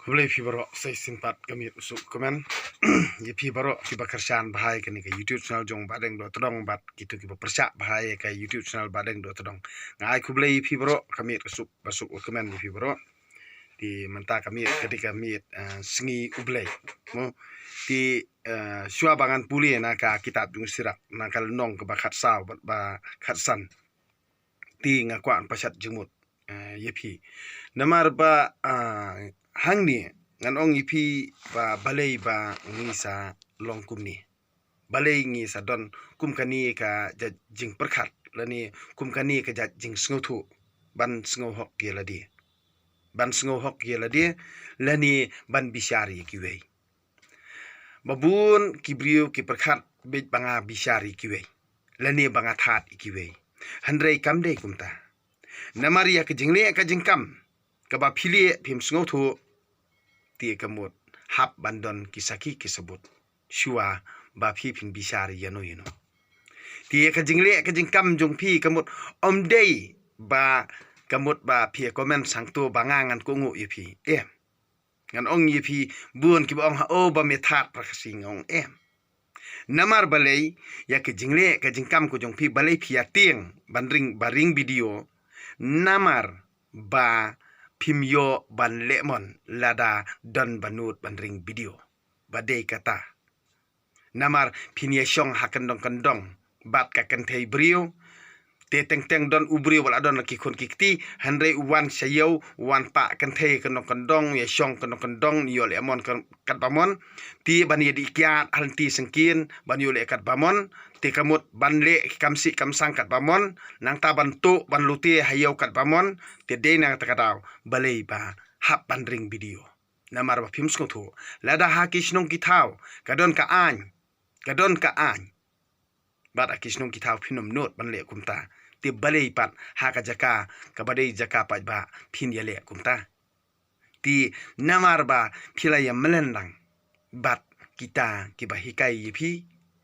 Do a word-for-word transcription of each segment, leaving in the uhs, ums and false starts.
Khublei phi baroh, sa shisien pat ka miet u suk comment. Ïa phi baroh kiba kyrshan bha ïa kane ka YouTube channel jong Bahdeng Dohtdong bad kito kiba pyrshah bha ïa ka YouTube channel Bahdeng Dohtdong. Nga ai khublei ïa phi baroh, ka miet ka suk ba suk u comment ïa phi baroh. Te mynta ka miet ka dei ka miet, eh, sngi U Blei. Mo, te, eh, shuwa ba ngan pule na ka kitab Jong U Sirak, na ka lynnong kaba khatsaw bad ba khatsan, te nga kwah ban pashat jingmut, eh, ïa phi. Namar ba, ah, hangne ngan ong ïa phi ba balei ba ngi sa long kumne. Balei ngi sa don kum kane ka jait jingpyrkhat lane kum kane ka jait jingsngewthuh ban sngewhok ïa lade. Ban sngewhok ïa lade lane ban bishar ïa kiwei. Ba bun ki briew ki pyrkhat beit ba nga bishar ïa kiwei lane ba nga thad ïa kiwei. Hynrei kam dei kumta. Namar ïa ka jingleh ka jingkam kaba phi leh phim sngewthuh, te ka mut hap ban don ki sakhi ki sabut shuwa ba phi phin bishar ïano ïano. Te ïa ka jingleh ka jingkam jong phi ka mut ym dei ba ka mut ba phi comment sangto ba nga ngan kohnguh ïa phi. Em. Ngan ong ïa phi, bun kiba ong, ha, o, ba me thad para Khasi, nga ong em. Namar balei, ïa ka jingleh ka jingkam ka jong phi balei phi ïa tieng ban ring, ba ring video. Namar ba phim ïoh ban leh mon lada don ba nud ban ring video. Ba dei kata. Namar phin ïa shong ha kyndong kyndong bad ka kynthei briew. Te teng teng don u briew ba la don la ki khun ki kti, hynrei u wan sha ïew, u wan pah kynthei kyndong kyndong, ïa shong kyndong kyndong, ïoh leh mon katba mon. Te ban ïa dih kiad ha lynti syngkien, ban ïoh leh katba mon. Te ka mut ban leh ki kam sih kam sang katba mon, nangta ban tuh ban lute ha ïew katba mon. Te dei na kata ka daw balei ba hap ban ring video. Namar ba phim sngewthuh, lada ha ki shnong ki thaw ka don ka aiñ, ka don ka aiñ, bad ha ki shnong ki thaw phin ym nud ban leh kumta, te balei pat ha ka jaka kaba dei jaka paidbah phin ïa leh kumta? Te namar ba phi la ïa mlien lang bad kita kiba hikai ïa phi.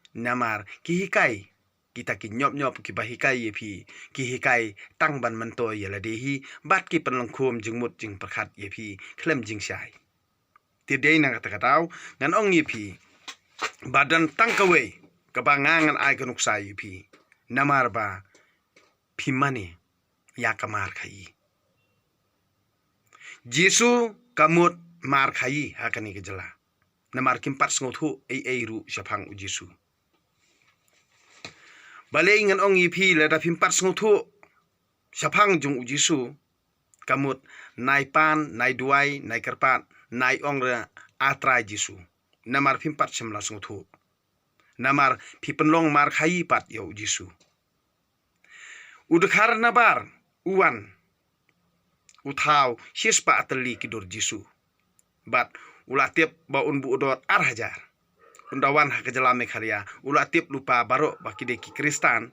Namar ki hikai, kita ki ñiop ñiop kiba hikai ïa phi, ki hikai tang ban myntoi ïa lade hi, bad ki pynlong khum jingmut jingpyrkhat ïa phi khlem jingshai. Te dei na kata ka daw ngan ong ïa phi ba don tang kawei kaba nga ngan ai ka nuksa ïa phi. Namar ba phi mane ïa ka mar khaïi. Jisu ka mut mar khaïi ha kane ka jylla. Namar kim pat sngewthuh ei ei ruh shaphang U Jisu. Balei ngan ong ïa phi lada phim pat sngewthuh shaphang jong U Jisu, ka mut nai pan, nai duwai, nai kyrpad, nai ong re, A Trai Jisu. Namar phim pat shym la sngewthuh. Namar phi pynlong mar khaïi pat ïa U Jisu. U dkhar nabar u wan, u thaw shispah tylli ki dur Jisu. Bad u la tip ba un buh dor ar hajar. Un da wan ha ka jylla Meghalaya, u la tip lypa baroh ba ki dei ki Khristan.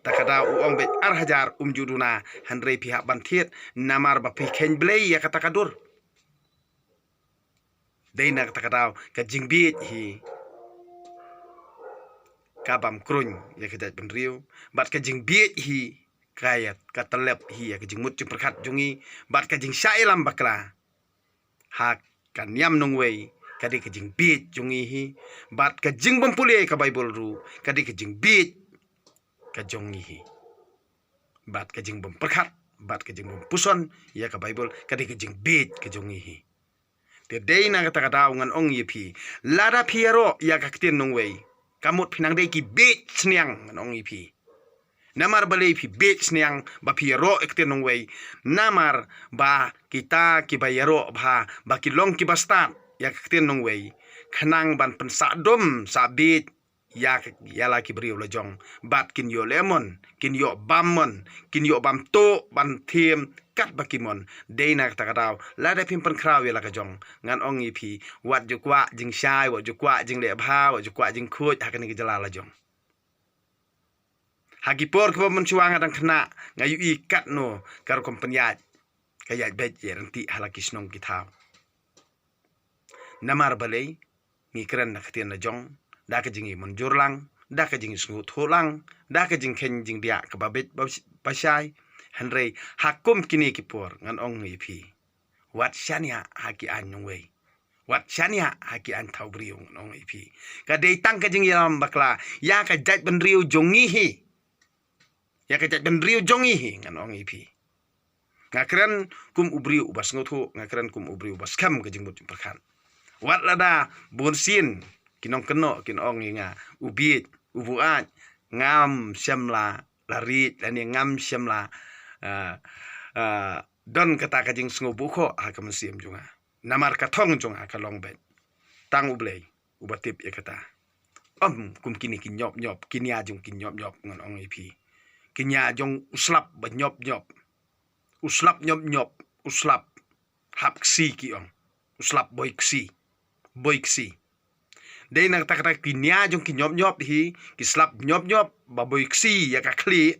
Ta ka daw u ong beit ar hajar um ju duna, hynrei phi hap ban thied namar ba phi kheiñ Blei ïa kata ka dur. Dei na kata ka daw ka jingbieit hi ka bam kruiñ ïa ka jaitbynriew, bad ka jingbieit hi ka ïa ka tyllep hi ïa ka jingmut jingpyrkhat jong ngi, bad ka jingshah ïalam bakla ha ka niam nongwei ka dei ka jingbieit jong ngi hi, bad ka jingbym pule ka Baibl ruh ka dei ka jingbieit ka jong ngi hi. Bad ka jingbym pyrkhat bad ka jingbym puson ïa ka Baibl ka dei ka jingbieit ka jong ngi hi. Te dei na kata ka daw ngan ong ïa phi, lada phi ïaroh ïa ka ktien nongwei, ka mut phi nang dei ki bieit sniang, ngan ong ïa phi. Namar balei phi bieit sniang ba phi ïaroh ïa ka ktien nongwei? Namar ba kita kiba ïaroh bha ba ki long kiba stad ïa ka ktien nongwei, khnang ban pynsah dum sah bieit ïa ka, ïa la ki briew la jong, bad kin ïoh leh mon, kin ïoh bam mon, kin ïoh bam tuh ban thiem katba ki mon. Dei na kata ka daw lada phim pynkhraw ïa la ka jong, ngan ong ïa phi, wat ju kwah jingshai, wat ju kwah jingleh bha, wat ju kwah jingkhuid ha kane ka jylla la jong. Ha ki por kiba mynshuwa nga dang khynnah, nga ïohi katno ka rukom pynïaid, ka ïaid beit ïaid ryntih ha la ki shnong ki thaw. Namar balei? Ngi kren da ka ktien la jong, da ka jingïamynjur lang, da ka jingsngewthuh lang, da ka jingkheiñ jingdiah kaba beit ba, ba shai. Hynrei ha kum kine ki por ngan ong ïa phi, Wat shaniah ha ki aiñ nongwei. Wat shaniah ha ki aiñ thaw briew, ngan ong ïa phi. Ka dei tang ka jingïalam bakla ïa ka jaitbynriew jong ngi hi. Ïa ka jaitbynriew jong ngi hi, ngan ong ïa phi. Nga kren kum u briew uba sngewthuh, nga kren kum u briew uba skhem ka jingmut jingpyrkhat. Wat lada bun sien ki nongkynnoh kin ong ïa nga, u bieit, u buaid, ngam shym la, la riej, lane ngam shym la, ah, ah, don kata ka jingsngew bukhoh ha ka mynsiem jong nga. Namar ka thong jong nga ka long beit. Tang U Blei uba tip ïa kata. Ym kum kine ki ñiop ñiop, ki nia jong ki ñiop ñiop, ngan ong ïa phi. Ki nia jong u slap ba ñiop ñiop. U slap ñiop ñiop, u slap hap ksi ki ong. U slap boi ksi. Boi ksi. Dei na kata kata ki nia jong ki ñiop ñiop hi, ki slap ñiop ñiop ba boi ksi ïa ka khlieh.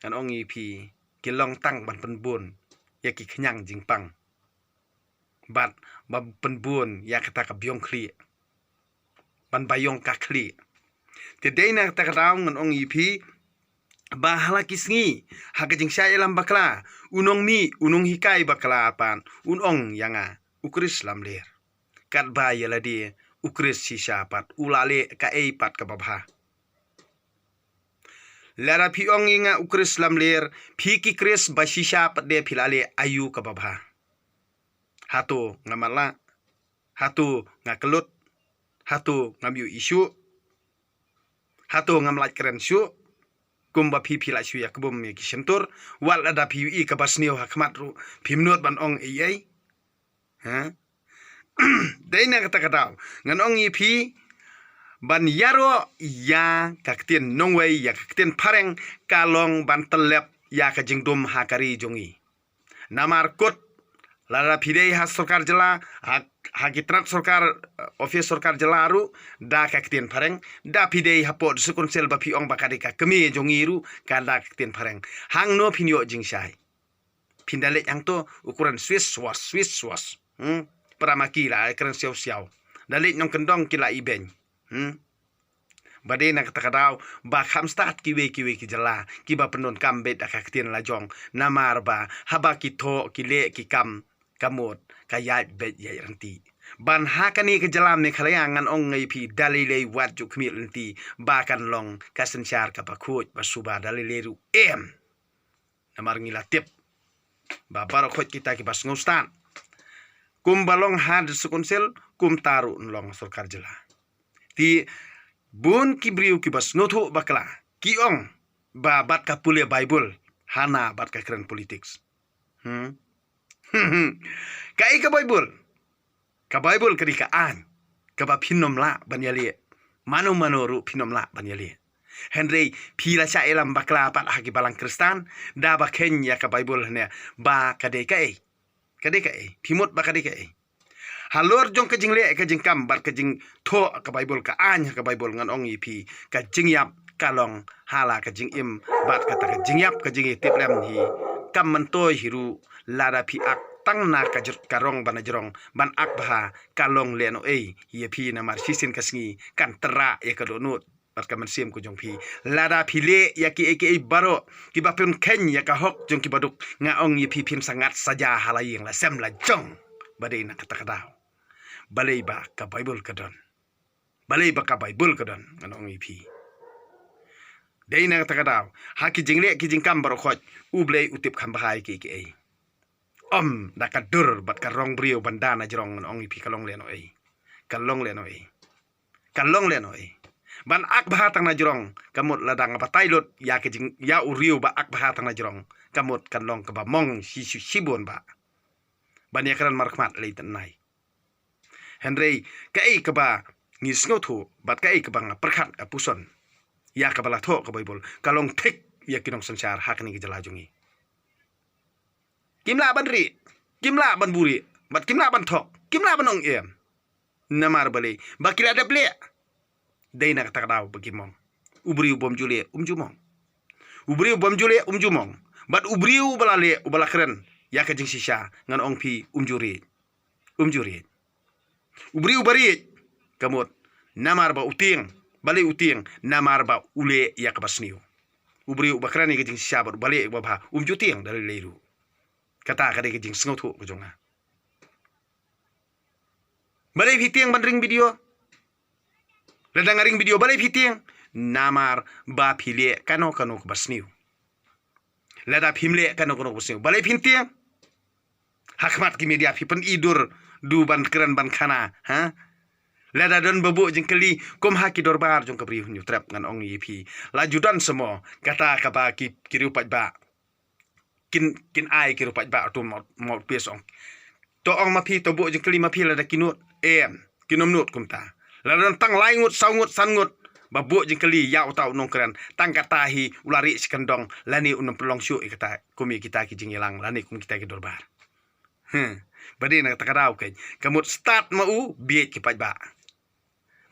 Ngan ong ïa phi, ki long tang ban pynbun ïa ki khñiang jingpang. Bad ba pynbun ïa kata ka biang khlieh. Ban ba ïong ka khlieh. Te dei na kata ka daw ngan ong ïa phi, ba ha la ki sngi, ha ka jingshah ïalam bakla, u nongmih, u nonghikai bakla pat un ong ïa nga, u Khrist lamler. Katba ïa lade u Khrist shisha pat u la leh kaei pat kaba bha. Lada phi ong ïa nga u Khrist lamler, phi ki Khrist ba shisha pat de phi la leh aïu kaba bha. Hato nga matlah? Hato nga kyllut? Hato ngam ïohi shuh? Hato ngam lait kren shuh? Kumba phi phi lait shuh ïa kbum ïa ki shyntur, wat lada phi ïohi kaba sniew ha khmat ruh phim nud ban ong ei ei. Ha? Dei na kata ka daw ngan ong ïa phi, ban ïaroh ïa ka ktien nongwei, ïa ka ktien phareng, ka long ban tyllep ïa ka jingdum ha ka ri jong ngi. Namar kut, lada phi dei ha sorkar jylla, ha, ha ki tnat sorkar, eh, office sorkar jylla ruh, da ka ktien phareng, da phi dei hapoh District Council ba phi ong ba ka dei ka kmie jong ngi ruh, ka da ka ktien phareng. Hangno phin ïoh jingshai? Phin da leit hangto, u kren swish swash, swish swash. Hmm? Para ma ki la kren siaw siaw. Da leit nongkyndong ki la ibeiñ. Hmm? Ba dei na kata ka daw, ba kham stad kiwei kiwei ki jylla, kiba pyndonkam beit da ka ktien la jong. Namar ba, haba ki thoh, ki leh, ki kam, ka mut, ka ïaid beit ïaid ryntih. Ban ha kane ka jylla Meghalaya ngan ong ïa phi da lei lei wat ju khmih lynti, ba kan long, ka synshar kaba khuid, ba suba da lei lei ruh em. Namar ngi la tip ba baroh khoit kita kiba sngewstad. Kumba long ha District Council, kumta ruh yn long sorkar jylla. Te bun ki briew kiba sngewthuh bakla, ki ong ba bad ka pule Baibl, hana bad ka kren politics. Hmm? Kaei ka Baibl? Ka Baibl ka dei ka aiñ kaba phin ym lah ban ïaleh. Mano mano ruh phin ym lah ban ïaleh. Hynrei phi la shah ïalam bakla pat ha ki balang Khristan, da ba kheiñ ïa ka Baibl hangne ba ka dei kaei. Ka dei kaei. Phi mut ba ka dei kaei. Halor jong ka jingleh ka jingkam bad ka jingthoh ka Baibl, ka aiñ ha ka Baibl, ngan ong ïa phi, ka jingïap ka long ha la ka jingim bad kata ka jingïap ka jingïatiplem hi. Kam myntoi hi ruh lada phi ak tang na ka jr-, ka rong ba na jrong ban ak bha, ka long lehnohei ïa phi, namar shisien ka sngi kan trah ïa ka dohnud bad ka mynsiem ka jong phi. Lada phi leh ïa kiei kiei baroh kiba pynkheiñ ïa ka hok jong kiba duk, nga ong ïa phi, phin sa ngat saja ha la ïing la sem la jong. Ba dei na kata ka daw, balei ba ka Baibl ka don. Balei ba ka Baibl ka don, ngan ong ïa phi. Dei na kata ka daw, ha ki jingleh ki jingkam baroh khoit, U Blei u tip kham bha ïa kiei kiei. Ym da ka dur bad ka rong briew ban da na jrong, ngan ong ïa phi, ka long lehnohei. Ka long lehnohei. Ka long lehnohei. Ban ak bha tang na jrong, ka mut lada nga batai lut ïa ka jing, ïa u riew ba ak bha tang na jrong, ka mut kan long kaba mong shi, shi, shibun ba. Ban ïakren markhmat lei tynai. Hynrei kaei kaba ngi sngewthuh bad kaei kaba nga pyrkhat, ka puson ïa kaba la thoh ka Baibl, ka long thik ïa ki nongsynshar ha kane ka jylla jong ngi. Kim lah ban rieh, kim lah ban buhrieh, bad kim lah ban thok, kim lah ban ong em. Namar balei? Ba ki la dep leh. Dei na kata ka daw ba ki mong. U briew bym ju leh um ju mong. U briew bym ju leh um ju mong. Bad u briew uba la leh, uba la kren ïa ka jingshisha, ngan ong phi, um ju rieh. Um ju rieh. U briew uba rieh, ka mut, namar ba u tieng. Balei u tieng? Namar ba u leh ïa kaba sniew. U briew uba kren ïa ka jingshisha bad uba leh ïa kaba bha, um ju tieng da lei lei ruh. Kata ka dei ka jingsngewthuh ka jong nga. Balei phi tieng ban ring video? Lada nga ring video, balei phi tieng? Namar ba phi leh kano kano kaba sniew. Lada phim leh kano kano kaba sniew, balei phin tieng? Ha khmat ki media phi pyni dur, du ban kren ban khana, ha? Lada don ba buh jingkylli, kum ha ki dorbar jong ka Bri u Hynñiewtrep, ngan ong ïa phi, la ju don sa mo kata kaba ki, ki riew paidbah kin, kin ai ki riew paidbah utu mouth, mouthpiece ong. To ong ma phi, to buh jingkylli ma phi lada ki nud. Em, kin ym nud kumta. Lada don tang lai ngut, saw ngut, san ngut ba buh jingkylli ïa uta u nongkren, tang kata hi u la rieh shi kyndong lane un ym pynlong shuh ïa kata, kum ïa kita ki jingïalang lane kum kita ki dorbar. Hmm. Ba dei na kata ka daw keiñ, ka mut stad ma u bieit ki paidbah.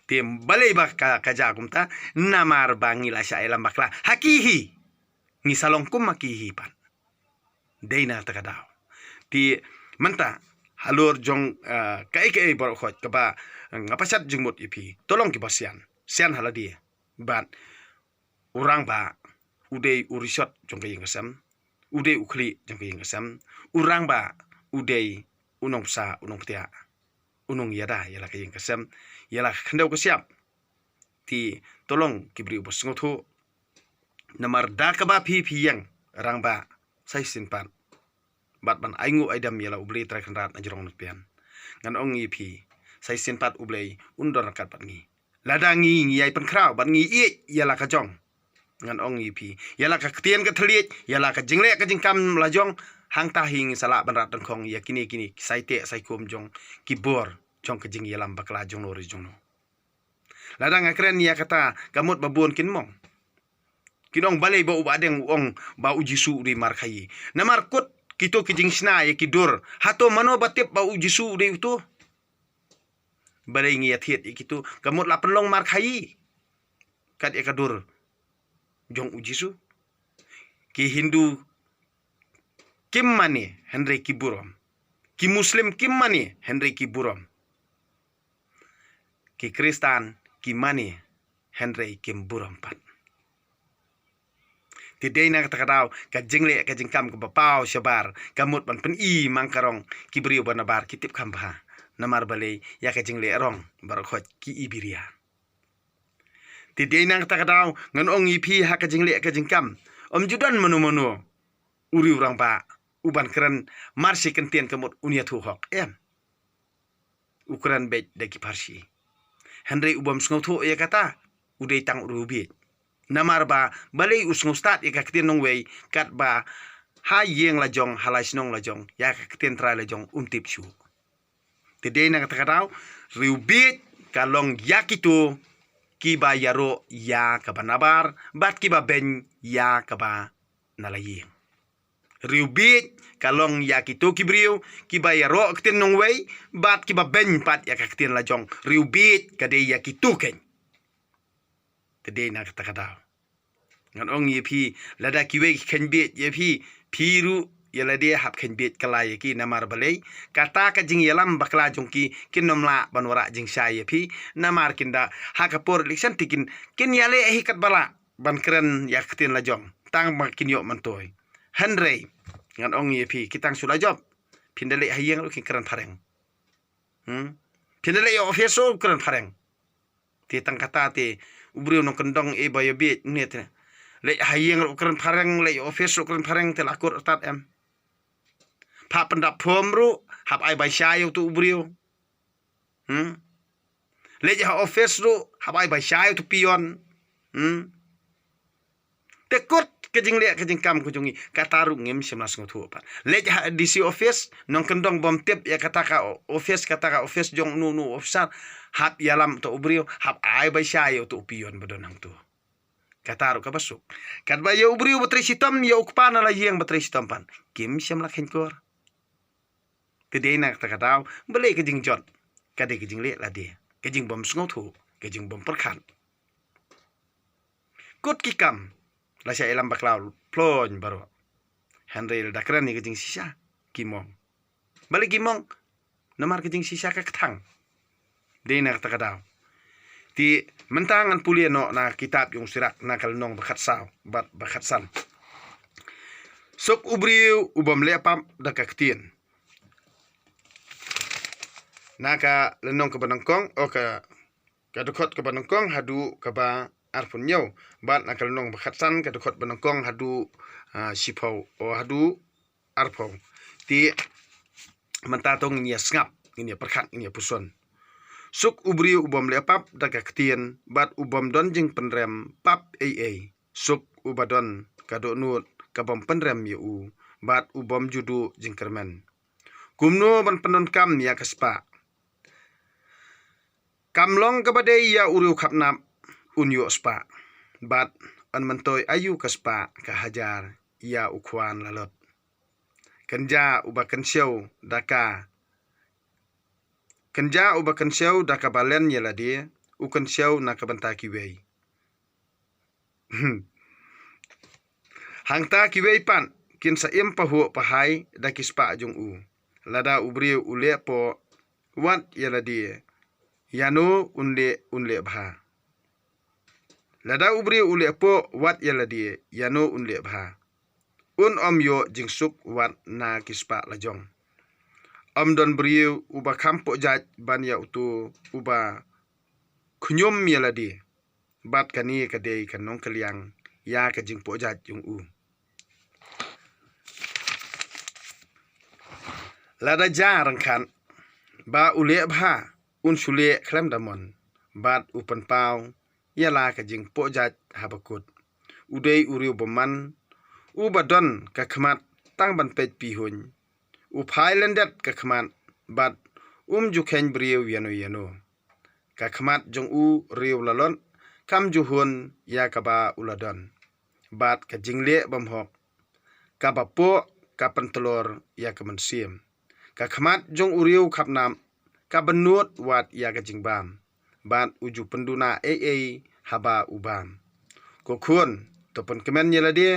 Te balei ba ka, ka jia kumta? Namar ba ngi la shah ïalam bakla ha ki hi. Ngi sa long kum ma ki hi pat. Dei na kata ka daw. Te mynta halor jong, ah, kaei kaei baroh khoit kaba, eh, nga pashat jingmut ïa phi, to long kiba sian, sian ha lade. Bad u rangbah u dei u rishot jong ka ïing ka sem, u dei u khlieh jong ka ïing ka sem. U rangbah u dei u nongbsa, u nongpdiah, u nongïada ïa la ka ïing ka sem, ïa la ka khyndew ka shyiap. Te to long ki briew ba sngewthuh. Namar da kaba phi, phi ïeng rangbah, sa shisien pat bad ban ainguh aidem ïa la U Blei Trai Kynrad na jrong na tbian. Ngan ong ïa phi, sa shisien pat U Blei un don ryngkat bad ngi. Lada ngi, ngi ïai pynkhraw bad ngi ïeit ïa la ka jong, ngan ong ïa phi, ïa la ka ktien ka thylliej, ïa la ka jingleh ka jingkam la jong, hangta hi ngi sa lah ban rat dyngkhong ïa kine, kine ki saiteh saikum jong ki bor jong ka jingïalam bakla jongno re jongno. Lada nga kren ïa kata, ka mut ba bun kin mong. Kin ong balei ba u Bahdeng u ong ba U Jisu u dei markhaïi. Namar kut kito ki jingshna ïa ki dur, hato mano ba tip ba U Jisu u dei uto? Balei ngi ïathied ïa kito? Ka mut la pynlong markhaïi kat ïa ka dur jong U Jisu. Ki Hindu kim mane hynrei ki burom. Ki Muslim kim mane hynrei ki burom. Ki Khristan ki mane hynrei kim burom pat. Te dei na kata ka daw, ka jingleh ka jingkam kaba paw shabar ka mut ban pyni mang ka rong, ki briew ba nabar ki tip kham bha. Namar balei? Ïa ka jingleh rong baroh khoit ki ibiria. Te dei na kata ka daw, ngan ong ïa phi, ha ka jingleh ka jingkam, ym ju don mano mano u riew rangbah u ban kren mar shi kyntien ka mut un ïathuh hok, em. U kren beit da ki pharshi. Hynrei u bym sngewthuh ïa kata u dei tang u riew bieit. Namar ba balei u sngewstad ïa ka ktien nongwei, katba ha ïing la jong, ha la shnong la jong, ïa ka ktien Trai la jong um tip shuh. Te dei na kata ka daw, riew bieit ka long ïa kito kiba ïaroh ïa kaba nabar bad kiba beiñ ïa kaba na la ïing. Riew bieit ka long ïa kito ki briew kiba ïaroh ktien nongwei bad kiba beiñ pat ïa ka ktien la jong. Riew bieit ka dei ïa kito keiñ. Te dei na kata ka daw, ngan ong ïa phi, lada kiwei ki kheiñ bieit ïa phi, phi ruh ïa lade hap kheiñ bieit kylla ïa ki. Namar balei? Kata ka jingïalam bakla jong ki kin ym lah ban wanrah jingshai ïa phi. Namar kin da ha ka por election te kin, kin ïaleh hi katba lah ban kren ïa ka ktien la jong tang ba kin ïoh myntoi. Hynrei ngan ong ïa phi, ki tang shu la jop, phin da leit ha ïing ruh kin kren phareng. Hmm? Phin da leit office ruh kren phareng. Te tang kata te u briew nongkyndong e ba ïa bieit ne te. Leit ha ïing ruh kren phareng, leit office ruh kren phareng, te la kut artat em. Hap pyndap form ruh hap ai bai shai uto u briew. Hmm? Leit ha office ruh hap ai bai shai uto u peon. Hmm? Te kut ka jingleh ka jingkam ka jong ngi, kata ruh ngim shym la sngewthuh pat. Leit ha D C office, nongkyndong bym tip ïa kata ka o-, office, kata ka office jong uno uno u officer, hap ïalam uto u briew, hap ai bai shai uto u peon ba don hangto. Kata ruh kaba suk. Katba ïa u briew ba trei shitom, ïa u kpa na la ïing ba trei shitom pat, kim shym la kheiñkor. Te dei na kata ka daw, balei ka jingjot ka dei ka jingleh lade, ka jingbym sngewthuh, ka jingbym pyrkhat. Kut ki kam, la shah ïalam bakla ploñ baroh. Hynrei lada kren ïa ka jingshisha, ki mong. Balei ki mong? Namar ka jingshisha ka kthang. Dei na kata ka daw. Te mynta ngan pule noh na kitab jong u Sirak na ka lynnong ba khatsaw bad ba khatsan. Suk u briew u bym leh pap da ka ktien. Na ka lynnong kaba nyngkong, o ka, ka dkhot kaba nyngkong haduh kaba arphew hynñiew. Bad na ka lynnong ba khatsan, ka dkhot ba nyngkong haduh, ah, shiphew, o haduh arphew. Te mynta to ngin ïa sngap, ngin ïa pyrkhat, ngin ïa puson. Suk u briew u bym leh pap da ka ktien, bad u bym don jingpynrem pap ei ei. Suk uba don ka dohnud ka bym pynrem ïa u, bad u bym ju duh jingkyrmen. Kumno ban pyndonkam ïa ka spah? Kam long kaba dei ïa u riewkhapnap un ïoh spah, bad yn myntoi aïu ka spah ka hajar ïa u khwan lalot? Kynja uba kynshew da ka, kynja uba kynshew da kaba len ïa lade, u kynshew na ka bynta kiwei. Hangta kiwei pat kin sa im pahuh pahai da ki spah jong u. Lada u briew u leh poh, wat ïa lade, ïano un leh, un leh bha. Lada u briew u leh poh, wat ïa lade, ïano un leh bha. Un ym ïoh jingsuk wat na ki spah la jong. Ym don briew uba kham poh jait ban ïa uto uba khñium ïa lade. Bad kane ka dei ka nongkylliang ïa ka jingpoh jait jong u. Lada ja ryngkat ba u leh bha, un shu leh khlem da mon, bad u pynpaw ïa la ka jingpoh jait haba kut. U dei u riewbymman uba don ka khmat tang ban peit pihuiñ. U phai lyndet ka khmat, bad um ju kheiñ briew ïano ïano. Ka khmat jong u riew lalot kam ju hun ïa kaba u la don, bad ka jingleh bymhok kaba poh ka pyntlor ïa ka mynsiem. Ka khmat jong u riewkhapnap ka bynnud wat ïa ka jingbam, bad u ju pynduna ei ei haba u bam. Ko khun, to pynkmen ïa lade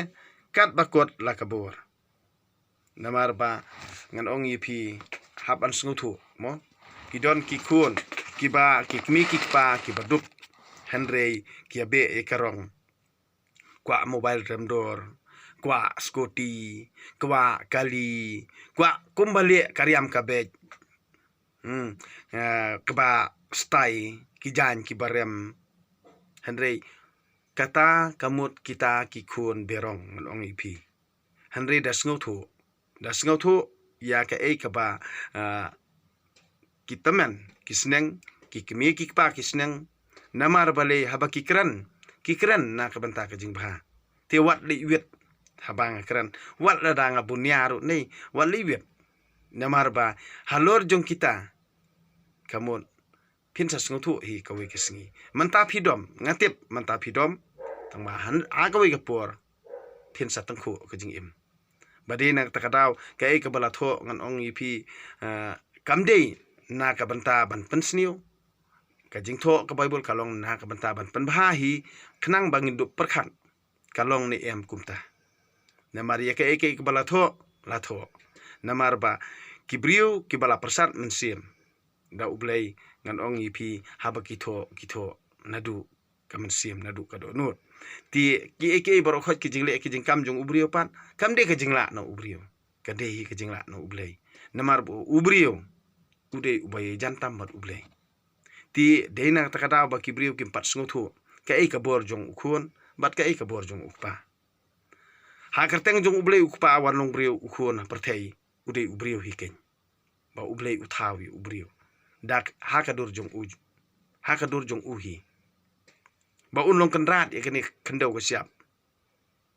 katba kut la ka bor. Namar ba ngan ong ïa phi, hap ban sngewthuh mo. Ki don ki khun kiba, ki kmie ki kpa kiba duk, hynrei ki ïa beh ïa ka rong. Kwah mobile rem dor, kwah scooty, kwah kali, kwah kumba leh ka riam ka beit. Hmm, eh, kaba stai ki jaiñ kiba rem. Hynrei kata ka mut kita ki khun berong, ngan ong ïa phi. Hynrei da sngewthuh, da sngewthuh ïa kaei kaba, ah, ki tymmen ki sneng, ki kmie ki kpa ki sneng. Namar balei? Haba ki kren, ki kren na ka bynta ka jingbha. Te wat leh wit haba nga kren, wat lada nga bunia ruh ne, wat leh wit. Namar ba halor jong kita, ka mut phin sa sngewthuh hi kawei ka sngi. Mynta phi dom, nga tip mynta phi dom, tang ba ha kawei ka por phin sa tyngkhuh ka jingim. Ba dei na kata ka daw, kaei kaba la thoh, ngan ong ïa phi, ah, kam dei na ka bynta ban pynsniew. Ka jingthoh ka Baibl ka long na ka bynta ban pynbha hi, khnang ba ngin dup pyrkhat ka long ne em kumta. Namar ïa kaei kaei kaba la thoh, la thoh. Namar ba ki briew kiba la pyrsad mynsiem da U Blei, ngan ong ïa phi, haba ki thoh, ki thoh naduh ka mynsiem, naduh ka dohnud. Te kiei kiei baroh khoit ki jingleh ki jingkam jong u briew pat, kam dei ka jinglah na u briew, ka dei hi ka jinglah na U Blei. Namar ba u briew u dei uba ïajan tam bad U Blei. Te dei na kata ka daw ba ki briew kim pat sngewthuh kaei ka bor jong u khun bad kaei ka bor jong u kpa. Ha kyrteng jong U Blei u Kpa, wan long briew u khun ha pyrthei, u dei u briew hi keiñ. Ba U Blei u thaw ïa u briew da ha ka dur jong u, ha ka dur jong u hi. Ba un long kynrad ïa kane ka khyndew ka shyiap.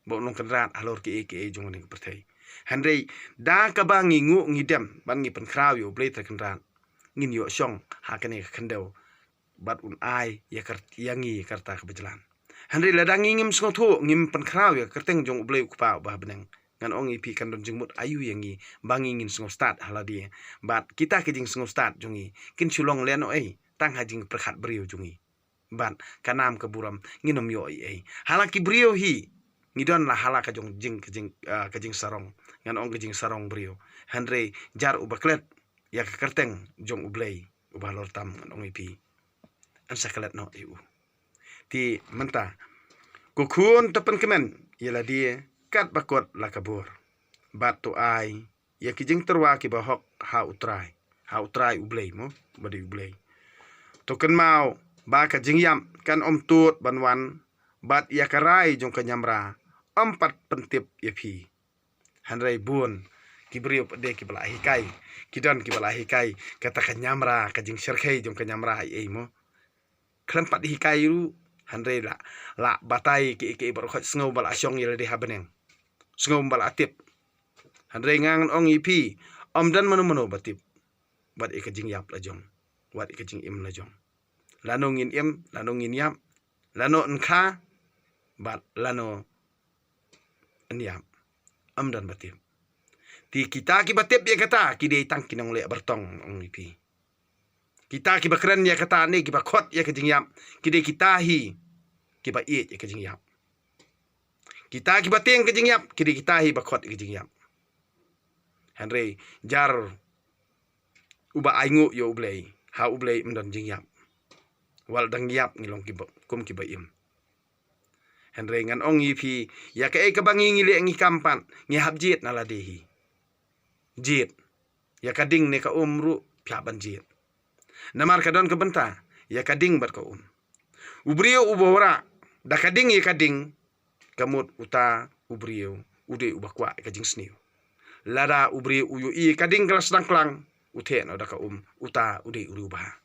Ba un long kynrad halor kiei kiei jong kane ka pyrthei. Hynrei da kaba ngi nguh ngi dem bad ngi pynkhraw ïa U Blei Trai Kynrad, ngin ïoh shong ha kane ka khyndew bad un ai ïa ka, ïa ngi ïa ka rta kaba jlan. Hynrei lada ngi ngim sngewthuh, ngim pynkhraw ïa ka kyrteng jong U Blei U Kpa uba ha bneng, ngan ong ïa phi, kan don jingmut aïu ïa ngi ba ngi ngin sngewstad ha lade? Bad kita ki jingsngewstad jong ngi kin shu long lehnohei tang ha jingpyrkhat briew jong ngi. Bad ka nam ka burom ngin ym ïoh ei ei. Ha la ki briew hi ngi don la ha la ka jong jing, ka jing, ah, ka jingsarong, ngan ong ka jingsarong briew. Hynrei jar uba klet ïa ka kyrteng jong U Blei uba halor tam, ngan ong ïa phi, yn sa klet noh ïa u. Te mynta, ko khun, to pynkmen ïa lade katba kut la ka bor. bad to ai ïa ki jingtyrwa kiba hok ha U Trai, ha U Trai U Blei mo, ba dei U Blei. To kynmaw ba ka jingïap kan ym tud ban wan, bad ïa ka rai jong ka ñiamra ym pat pyntip ïa phi. Hynrei bun ki briew pat de kiba la hikai, ki don kiba la hikai, kata ka ñiamra, ka jingshyrkhei jong ka ñiamra ei ei mo. Khlem pat hikai ruh, hynrei la, la batai ki, ki baroh khoit, sngew ba la shong ïa lade ha bneng, sngew ba la tip. Hynrei nga ngan ong ïa phi, ym don mano mano ba tip wat ïa ka jingïap la jong, wat ïa ka jingim la jong. Lano ngin im, lano ngin ïap, lano yn kha, bad lano yn ïap, ym don ba tip. Te kita kiba tip ïa kata ki dei tang ki nongleh bartong, ong ïa phi. Kita kiba kren ïa kata ne kiba khot ïa ka jingïap, ki dei kita hi kiba ïeit ïa ka jingïap. Kita kiba tieng ka jingïap, ki dei kita hi ba khot ïa ka jingïap. Hynrei jar uba ainguh ïa U Blei, ha U Blei ym don jingïap. Wat dang ïap ngi long kiba, kum kiba im. Hynrei ngan ong ïa phi, ïa kaei kaba ngi, ngi leh ngi kam pat, ngi hap jied na lade hi. Jied. Ïa ka ding ne ka um ruh phi hap ban jied. Namar ka don ka bynta ïa ka ding bad ka um. U briew uba wanrah da ka ding ïa ka ding, ka mut uta u briew u dei uba kwah ïa ka jingsniew. Lada u briew u ïohi ka ding ka la sdang klang, u theh noh da ka um, uta u dei u riewbha.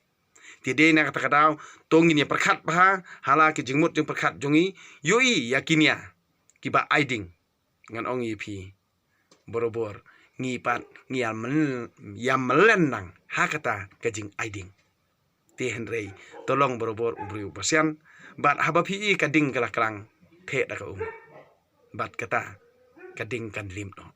Te dei na kata ka daw, to ngin ïa pyrkhat bha ha la ki jingmut jingpyrkhat jong ngi, ïohi ïa ki nia kiba ai ding. Ngan ong ïa phi, barabor ngi pat ngi ïa mel-, ïa mlien nang ha kata ka jingai ding. Te hynrei to long barabor u briew uba sian, bad haba phi ïohi ka ding ka la klang, theh da ka um, bad kata ka ding kan lim noh.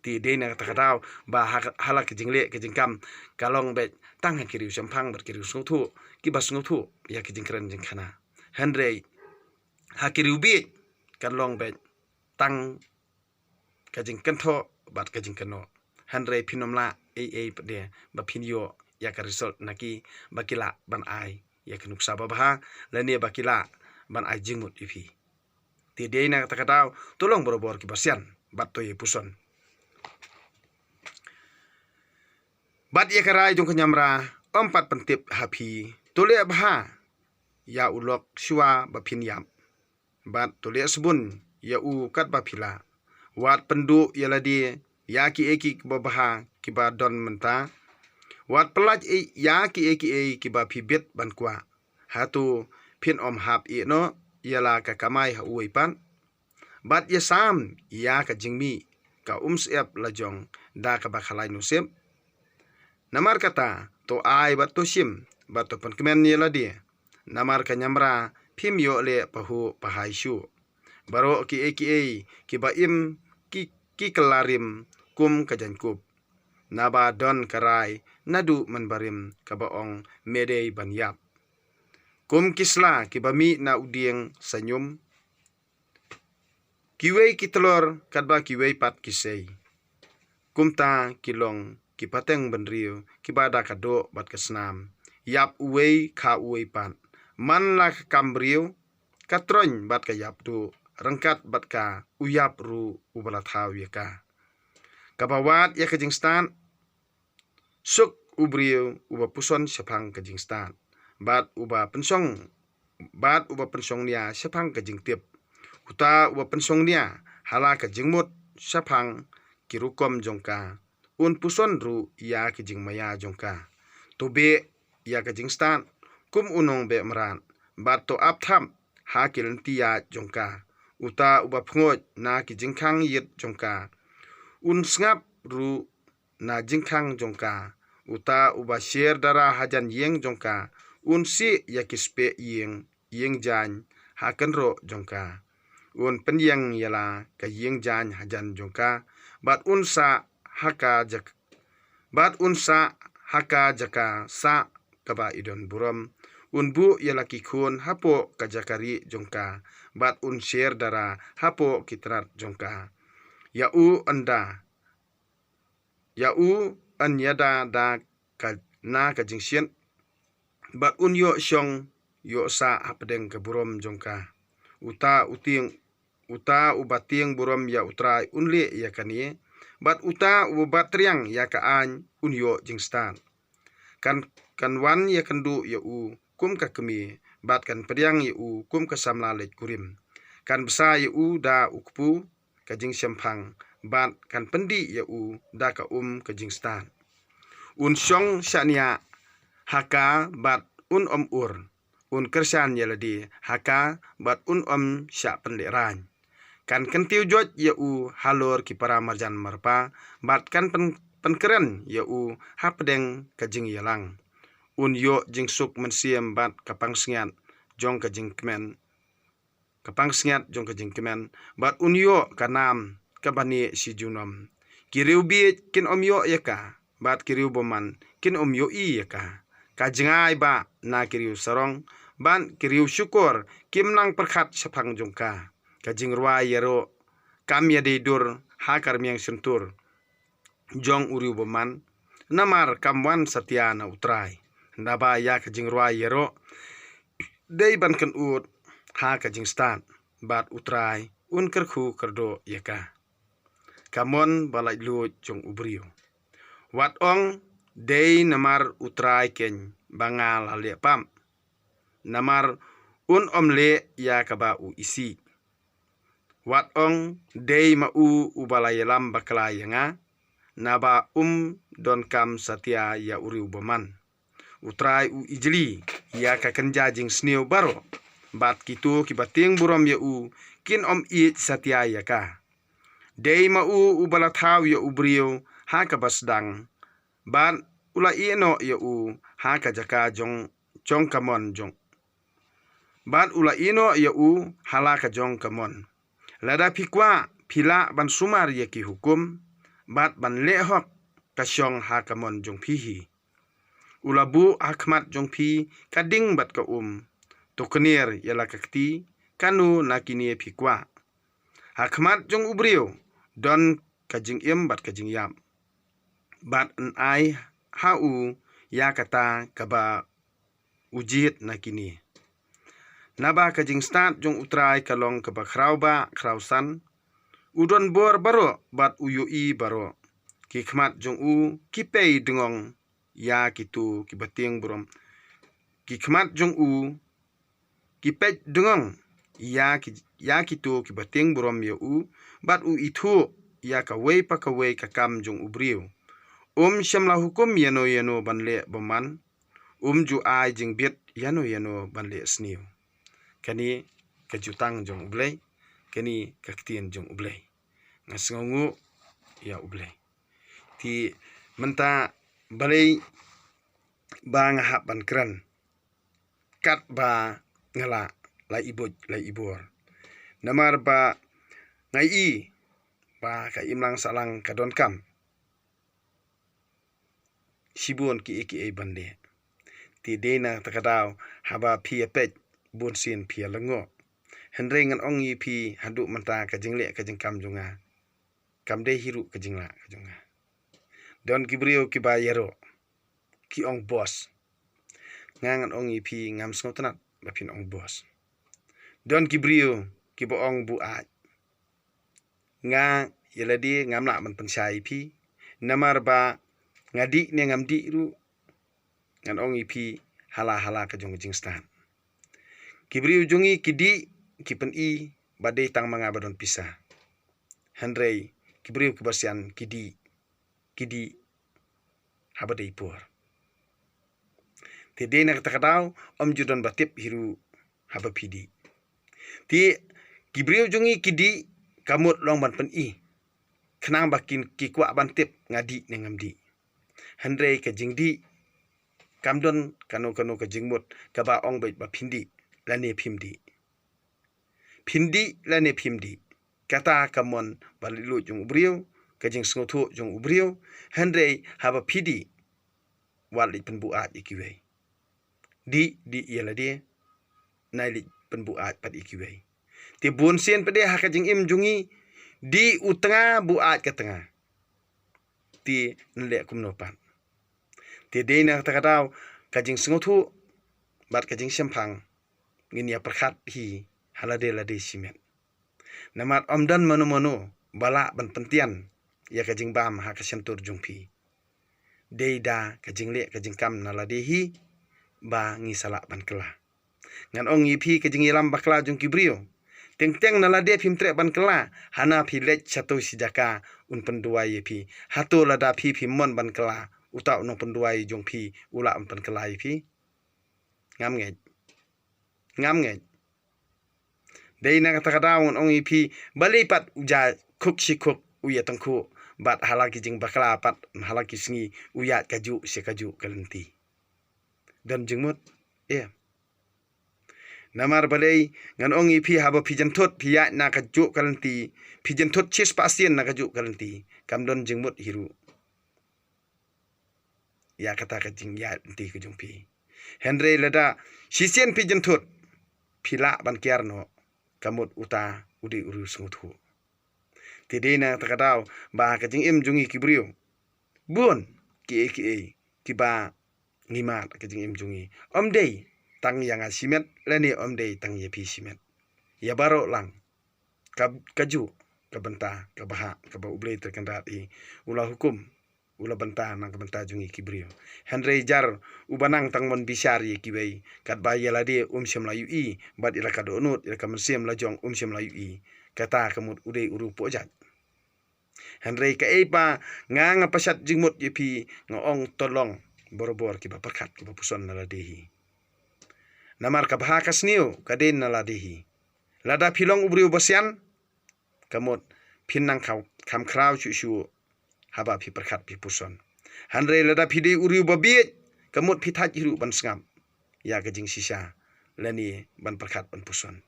Te dei na kata ka daw ba ha, ha la ki jingleh ki jingkam, ka long beit tang ha ki riewshemphang bad ki riewsngewthuh kiba sngewthuh ïa ki jingkren jingkhana. Hynrei ha ki riewbieit kan long beit tang ka jingkynthoh bad ka jingkynnoh. Hynrei phin ym lah ei ei pat de ba phin ïoh ïa ka result na ki, ba ki lah ban ai ïa ka nuksa babha, lane ba ki lah ban ai jingmut ïa phi. Te dei na kata ka daw, to long barabor kiba sian bad to ïa puson. Bad ïa ka rai jong ka ñiamra ym pat pyntip ha phi. To leh bha ïa u lok shuwa ba phin ïap, bad to leh sbun ïa u katba phi lah. Wat pynduh ïa lade ïa kiei kiei kiba bha kiba don mynta. Wat pyllait ïa kiei kiei kiba phi bit ban kwah. Hato phin ym hap ïeh noh ïa la ka kamai ha uwei pat? Bad ïasam ïa ka jingmih ka umsyep la jong da kaba khalai nusip. Namar kata, to ai bad to shim, bad to pynkmen ïa lade. Namar ka ñiamra phim ïoh leh pahuh pahai shuh. Baroh kiei kiei kiba im ki, ki kylla rim kum ka jaiñkup. Naba don ka rai naduh mynbarim kaba ong me dei ban ïap. Kum ki sla kiba mih na u dieng saiñum. Kiwei ki tlor katba kiwei pat ki sei. Kumta ki long ki pateng bynriew kiba da ka doh bad ka snam. Ïap uwei kha uwei pat. Man la ka kam briew ka troiñ bad ka ïap duh, ryngkat bad ka u ïap ruh uba la thaw ïa ka. Kaba wad ïa ka jingstad, suk u briew uba puson shaphang ka jingstad, bad uba pynshong, bad uba pynshong nia shaphang ka jingtip. Uta uba pynshong nia ha la ka jingmut shaphang ki rukom jong ka, un puson ruh ïa ki jingmaïa jong ka. To beh ïa ka jingstad kum u nongbeh mrad, bad to ap thap ha ki lynti ïaid jong ka. Uta uba pyngoit na ki jingkhang ïit jong ka, un sngap ruh na jingkhang jong ka. Uta uba sher dara hajan ïing jong ka, un sih ïa ki speh ïing, ïing jaiñ ha kynroh jong ka. Un pynïeng ïa la ka ïing jaiñ hajan jong ka, bad un sah ha ka jak-, bad un sah ha ka jaka sah kaba i don burom. Un buh ïa la ki khun hapoh ka jaka rieh jong ka, bad un sher dara hapoh ki tnat jong ka. Ïa u ynda, ïa u yn ïada da ka, na ka jingshit, bad un ïoh shong ïoh sah hapdeng ka burom jong ka. Uta u tieng uta uba tieng burom ïa U Trai un leh ïa kane, bad uta uba bat riang ïa ka aiñ un ïoh jingstad. Kan, kan wan ïakynduh ïa u kum ka kmie, bad kan pdiang ïa u kum ka samla leit kurim. Kan bsa ïa u da u kpu ka jingshemphang, bad kan pyndih ïa u da ka um ka jingstad. Un shong shaniah ha ka bad un ym ur, un kyrshan ïa lade ha ka bad un ym shah pynlehraiñ. Kan kyntiew joit ïa u halor ki para marjan marpa, bad kan pyn-, pynkren ïa u hapdeng ka jingïalang. Un ïoh jingsuk mynsiem bad ka pansngiat jong ka jingkmen, ka pansngiat jong ka jingkmen, bad un ïoh ka nam kaba neh shi junom. Ki riewbieit kin ym ïoh ïa ka, bad ki riewbymman kin ym ïohi ïa ka. Ka jngai ba na ki riewsarong bad ki riewshukor kim nang pyrkhat shaphang jong ka. Ka jingrwai ïaroh kam ïadei dur ha ka rmiang shyntur jong u riewbymman, namar kam wan satia na U Trai. Naba ïa ka jingrwai ïaroh dei ban kynud ha ka jingstad, bad U Trai un kyrkhu kyrdoh ïa ka. Ka mon ba laitluid jong u briew. Wat ong, dei namar U Trai keiñ ba nga la leh pap, namar un ym leh ïa kaba u isih. Wat ong, dei ma u uba la ïalam bakla ïa nga, naba um donkam satia ïa u riewbymman. U Trai u ijli ïa ka kynja jingsniew baroh, bad kito kiba tieng burom ïa u kin ym ïeit satia ïa ka. Dei ma u uba la thaw ïa u briew ha kaba sdang, bad u la ïehnoh ïa u ha ka jaka jong, jong ka mon jong, bad u la ïehnoh ïa u ha la ka jong ka mon. Lada phi kwah, phi lah ban sumar ïa ki hukum, bad ban leh hok ka shong ha ka mon jong phi hi. U la buh ha khmat jong phi ka ding bad ka um. To kner ïa la ka kti, kano na kine phi kwah. Ha khmat jong u briew don ka jingim bad ka jingïap, bad yn ai ha u ïa kata kaba u jied na kine. Naba ka jingstad jong U Trai ka long kaba khraw ba khraw san. U don bor baroh bad u ïohi baroh. Ki khmat jong u ki pei dngong ïa kito kiba tieng burom. Ki khmat jong u ki peit dngong ïa ki, ïa kito kiba tieng burom ïa u, bad u ithuh ïa kawei pa kawei ka kam jong u briew. Um shym la hukum ïano ïano ban leh bymman, um ju ai jingbit ïano ïano ban leh sniew. Kane ka jutang jong U Blei, kane ka ktien jong U Blei. Nga sngewnguh ïa U Blei. Te mynta balei ba nga hap ban kren katba nga lah, la i buit la i bor. Namar ba nga i ba ka imlang sahlang ka donkam shibun kiei kiei ban leh. Te dei na kata ka daw haba phi ïa peit, bunsien phi ïa lyngngoh. Hynrei ngan ong ïa phi, haduh mynta ka jingleh ka jingkam jong nga kam dei hi ruh ka jinglah ka jong nga. Don ki briew kiba ïaroh, ki ong bos. Nga ngan ong ïa phi, ngam sngewtynnat ba phin ong bos. Don ki briew kiba ong buaid. Nga ïa lade ngam lah ban pynshai ïa phi, namar ba nga dih ne ngam dih ruh, ngan ong ïa phi, ha la ha la ka jong ka jingstad. Ki briew jong ngi ki dih, ki pyni ba dei tang ma nga ba don pisa. Hynrei ki briew kiba sian ki dih, ki dih haba dei por. Te dei na kata ka daw, ym ju don ba tip hi ruh haba phi dih. Te ki briew jong ngi ki dih, ka mut long ban pyni, khnang ba kin ki kwah ban tip nga dih ne ngam dih. Hynrei ka jingdih kam don kano kano ka jingmut kaba ong beit ba phin dih lane phim dih. Phin dih lane phim dih, kata ka mon ba laitluid jong u briew, ka jingsngewthuh jong u briew. Hynrei haba phi dih, wat leit pynbuaid ïa kiwei. Dih, dih ïa lade, nai leit pynbuaid pat ïa kiwei. Te bunsien pat de ha ka jingim jong ngi, dih u tnga, buaid ka tnga. Te nleh kumno pat. Te dei na kata ka daw, ka jingsngewthuh bad ka jingshemphang ngin ïa pyrkhat hi ha lade lade shimet. Namar ym don mano mano ba lah ban pyntian ïa ka jingbam ha ka shyntur jong phi. Dei da ka jingleh ka jingkam na lade hi ba ngi sa lah ban kylla. Ngan ong ïa phi, ka jingïalam bakla jong ki briew, teng teng na lade phim treh ban kylla, hana phi leit shato shi jaka un pynduwai ïa phi. Hato lada phi phim mon ban kylla, uta u nongpynduwai jong phi u lah un pynkylla ïa phi? Ngam ngeit. Ngam ngeit. Dei na kata ka daw ngan ong ïa phi, balei pat u ja khuk shi khuk u ïa tangkhu, bad ha la ki jingbakla pat, ha la ki sngi u ïaid kajuh shi kajuh ka lynti. Don jingmut? Em. Namar balei? Ngan ong ïa phi, haba phi jynthut phi ïaid na kajuh ka lynti, phi jynthut shispah sien na kajuh ka lynti, kam don jingmut hi ruh ïa kata ka jingïaid lynti ka jong phi. Hynrei lada shisien phi jynthut, phi lah ban kiar noh, ka mut uta u dei u riewsngewthuh. Te dei na kata ka daw ba ka jingim jong ngi ki briew, bun kiei kiei kiba ngi mad ka jingim jong ngi. Ym dei tang ïa nga shimet lane ym dei tang ïa phi shimet. Ïa baroh lang ka, kajuh ka bynta, ka bhah kaba U Blei Trai Kynrad hi u la hukum, u la bynta na ka bynta jong ngi ki briew. Hynrei jar uba nang tang ban bishar ïa kiwei, katba ïa lade um shym la ïohi, bad ïa la ka dohnud, ïa la ka mynsiem la jong um shym la ïohi, kata ka mut u dei u riewpoh jait. Hynrei kaei ba nga, nga pashat jingmut ïa phi, nga ong to long barabor kiba pyrkhat, kiba puson na lade hi. Namar ka bha ka sniew ka dei na lade hi. Lada phi long u briew ba sian, ka mut phin nang kham, kham khraw shuh shuh haba phi pyrkhat phi puson. Hynrei lada phi dei u riew ba bieit, ka mut phi thait hi ruh ban sngap ïa ka jingshisha lane ban pyrkhat ban puson.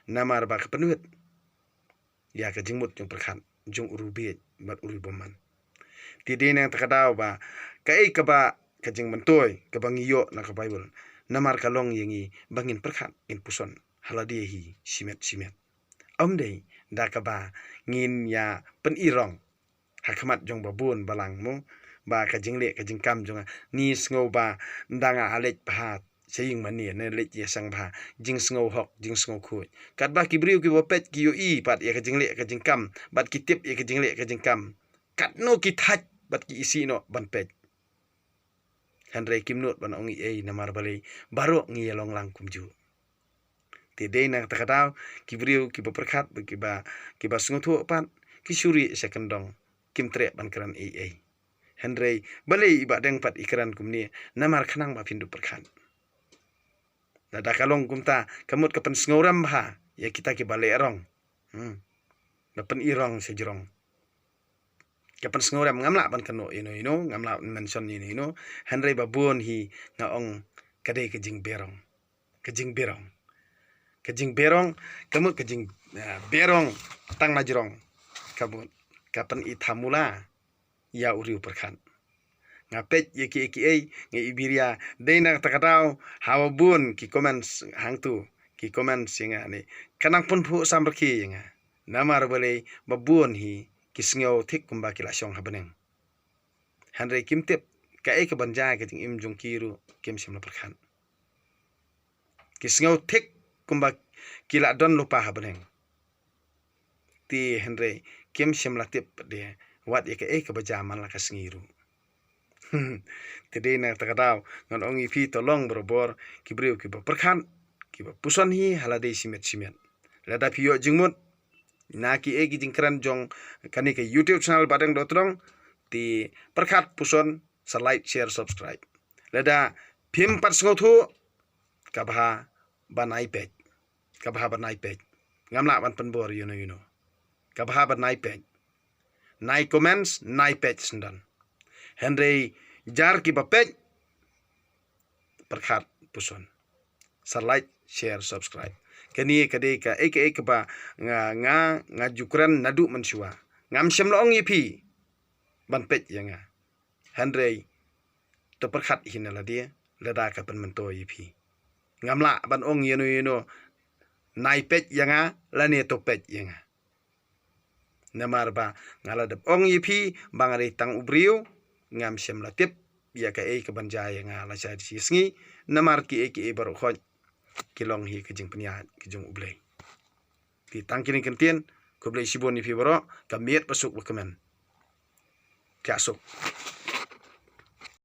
Namar ba ka pynwit ïa ka jingmut jingpyrkhat jong u riewbieit bad u riewbymman. Te dei na kata ka daw ba kaei kaba, ka jingmyntoi kaba ngi ïoh na ka Baibl, namar ka long ïa ngi ba ngin pyrkhat, ngin puson ha lade hi shimet shimet. Ym dei da kaba ngin ïa pynirong ha khmat jong ba bun balang mo, ba ka jingleh ka jingkam jong nga, ngi sngew ba nda nga leit bha sha ïing mane, ne leit ïaseng bha, jingsngew hok, jingsngew khuid. Katba ki briew kiba peit ki ïohi pat ïa ka jingleh ka jingkam, bad ki tip ïa ka jingleh ka jingkam, katno ki thait bad ki isih noh ban peit. Hynrei kim nud ban ong ei ei, namar balei? Baroh ngi ïa long lang kumjuh. Te dei na kata ka daw ki briew kiba pyrkhat, kiba, kiba sngewthuh pat, ki shu rieh sha kyndong, kim treh ban kren ei ei. Hynrei balei i Bahdeng pat i kren kumne? Namar khnang ba phin dup pyrkhat. Lada ka long kumta, ka mut ka pynsngewrem bha ïa kita kiba leh rong. Hmm. Ba pynirong sha jrong. Ka pynsngewrem, ngam lah ban kynnoh ïano ïano, ngam lah ban mention ïano ïano. Hynrei ba bun hi nga ong ka dei ka jingberong. Ka jingberong. Ka jingberong, ka mut ka jing, ah, berong tang na jrong. Ka mut ka pynithamula ïa u riewpyrkhat. Nga peit ïa kiei kiei, nga i biria, dei na kata ka daw, hawa bun ki comments hangtu, ki comments ïa nga ne, ka nang pynphuh samrkhie ïa nga. Namar balei? Ba bun hi ki sngew thik kumba ki la shong ha bneng. Hynrei kim tip kaei ka ban jia ka jingim jong ki ruh, kim shym la pyrkhat. Ki sngew thik kumba ki la don lypa ha bneng. Te hynrei kim shym la tip de wat ïa kaei kaba jia man la ka sngi ruh. Te dei na kata ka daw ngan ong ïa phi, to long barabor ki briew kiba pyrkhat, kiba puson hi ha lade shimet shimet. Lada phi ïoh jingmut na kiei ki jingkren jong kane ka YouTube channel Bahdeng Dohtdong, te pyrkhat puson, sa like, share, subscribe. Lada phim pat sngewthuh, ka bha ba nai peit. Ka bha ba nai peit. Ngam lah ban pynbor ïano ïano. Ka bha ba nai peit. Nai comments, nai peit syndon. Hynrei jar kiba peit, pyrkhat puson. Sa like, share, subscribe. Kane ka dei kaei kaei kaba nga, nga, nga ju kren naduh mynshuwa. Ngam shym la ong ïa phi ban peit ïa nga. Hynrei to pyrkhat hi na lade lada ka pynmyntoi ïa phi. Ngam lah ban ong ïano ïano, nai peit ïa nga lane to peit ïa nga. Namar ba nga la dep ong ïa phi ba nga dei tang u briew, ngam shym la tip ïa kaei ka ban jia ïa nga lashai shi sngi. Namar kiei kiei baroh khoit ki long hi ka jingpynïaid ka jong U Blei. Te tang kine ki kyntien, Khublei shibun ïa phi baroh, ka miet ba suk ba kmen. Ka suk.